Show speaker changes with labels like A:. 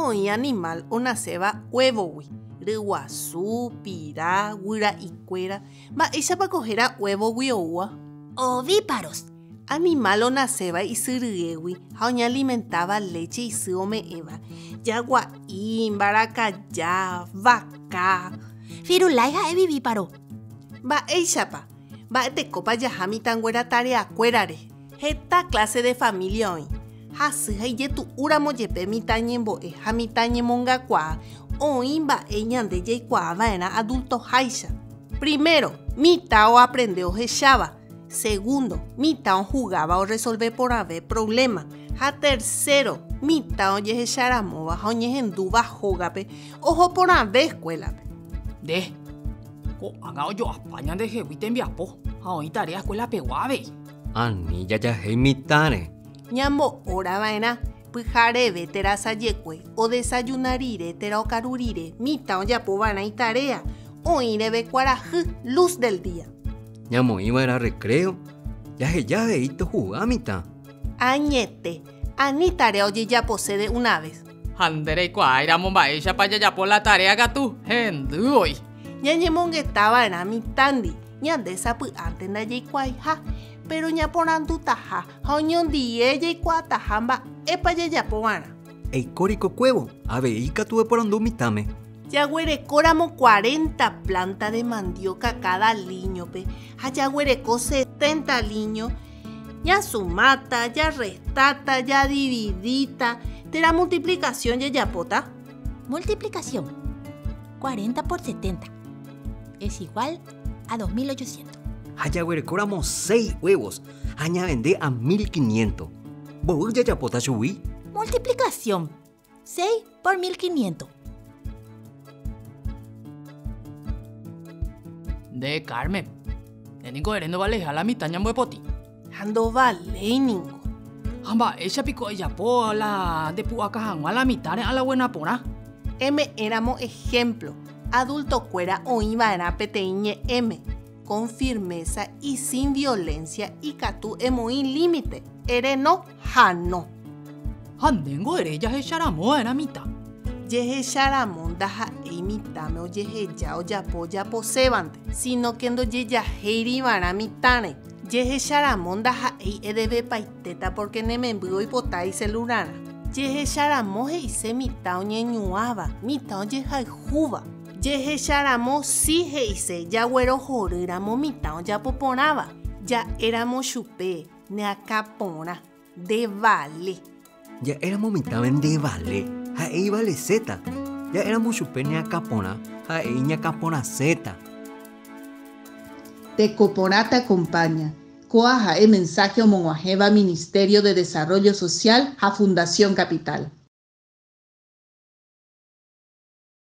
A: Oĩ animal onaséva huévogui, ryguasu, pira, guyra'ikuéra. Mba'éichapa ko héra huévogui oúva?
B: Ovíparos.
A: Animal onaséva isy ryégui ha oñealimentáva léche isy ome'ẽva, jagua'i, mbarakaja, vaka.
B: Firulái ha'e vivíparo.
A: Mba'éichapa? Mba'etekópa jaha mitãnguéra tareakuérare? Heta clase de familia oĩ. Hasy ha ijetu'úramo jepe mitã ñembo'e ha mitã ñemongakuaa, oĩ mba'e ñande jaikuaa va'erã adultoháicha. Primero, mitã oaprende ohecháva. Segundo, mitã ohugáva orresolve porãve provléma. Ha tercero, mitã ojehecharamóva ha oñehendúva hógape oho porãve eskuélape.
C: Nde, ko'ág̃a ojo'apa ñandehegui tembiapo ha oĩ tarea eskuelapegua avei.
D: Ani jajahéi mitãre.
A: Ñambo'óra va'erã, pyhareve térã asajekue, odesajuna rire térã okaru rire, mitã ojapo va'erã itarea, oĩ reve kuarahy, luz del día.
D: Ñamoĩ va'erã recreo, jaheja avei tohuga mitã.
A: Añete, ani tarea ojejapose de una vez.
C: Ha nde reikuaáiramo mba'éichapa jajapo la tarea katu, hendy voi.
A: Ñañemongeta va'erã mitãndi, ñande sapy'ánte ndajaikuaaiha, péro ñaporandutaha ha oñondie jaikuaataha mba'épa jajapo va'erã.
D: Eiko rikokuévo, avei ikatu eporandu mitãme.
A: Jaguerekóramo cuarenta planta de mandioca káda líñope ha jaguereko setenta líño, ñasumáta, jarrestáta, jadividíta térã multiplicación jajapóta?
B: Multiplicación, cuarenta por setenta es igual a 2800.
D: Ha jaguerekóramo seis huevos ha ñavende a 1500, mboy jajapóta chugui?
B: Multiplicación, Seis por 1500.
C: Nde, Carmen, nde niko ere ndovaleiha la mitã ñamboepoti.
A: Ha ndovaléi ningo.
C: Ha mba'éicha piko ejapo la ndepu'aka hag̃ua la mitãre a la buena porã?
A: Eme'ẽramo ehémplo, adultokuéra oĩ va'erã peteĩ ñe'ẽme, con firmeza y sin violencia ikatu emoĩ límite, ere no ha no.
C: Ha ndéngo ere jahecharamo va'erã mitã.
A: Jehecharamo ndaha'éi mitãme ojeheja ojapo ojaposévante, sino que ndojejahéiri va'erã mitãre. Jehecharamo ndaha'éi edevepaitéta porque ne memby oipota icelularã. Jehecharamo he'ise mitã oñeñuãva, mitã ojehayhúva. Jehecharamo si he'ise jaguerohorýramo mitã ojapo porãva, ja'éramo chupe neakã porã, nde vale.
D: Ja'éramo mitãme nde vale, ha'e ivaleséta. Ja'éramo chupe neakã porã, ha'e iñakã porãséta.
E: Teko porã te acompaña. Kóa ha'e mensaje omog̃uahẽva Ministerio de Desarrollo Social ha Fundación Capital.